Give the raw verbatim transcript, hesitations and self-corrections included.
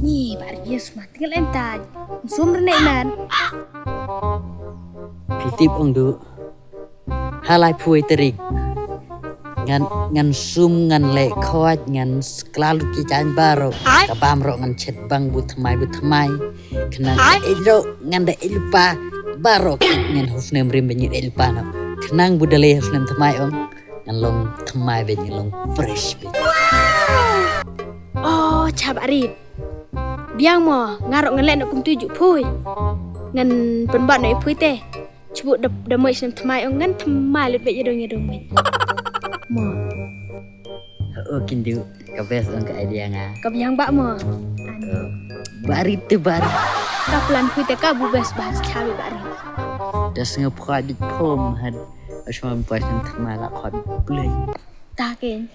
Ni, ba ri yes ma, tinggal em taj. Sum rene nan. Phi tip ong du. Ha lai phew tarik. Ngan, ngan sum, ngan leh khot, ngan skla lut ki jaiñ baroh. Ai. Ka bam roh ngan chet bang bu thymmai, bu thymmai. Khnang ai. Ej roh ngan da ej lypa baroh ki ngan hoof nem rim ba ngi ej lypa noh. Khnang bu da leh hoof nem thymmai ong. Ngan long thymmai bad ngan long fresh bad. Oh, chap arit. Biang mo, nga ruh ngan leh noh kumtu ju phui. Ngan pynbah noh i phui te. Chubuk da, da moi snem thymmai ong ngan thymmai lut bad ïadong ïadong bad. Mo. Oh, kindu, ka best ong ka idea nga. Ka biang bah mo. Oh. Barit te bar. Ka plan phui te ka bu best bah cha bad barit. Da sngew phui bad phom had. Ashman poi snem thymmai la khot blei. Ta ken.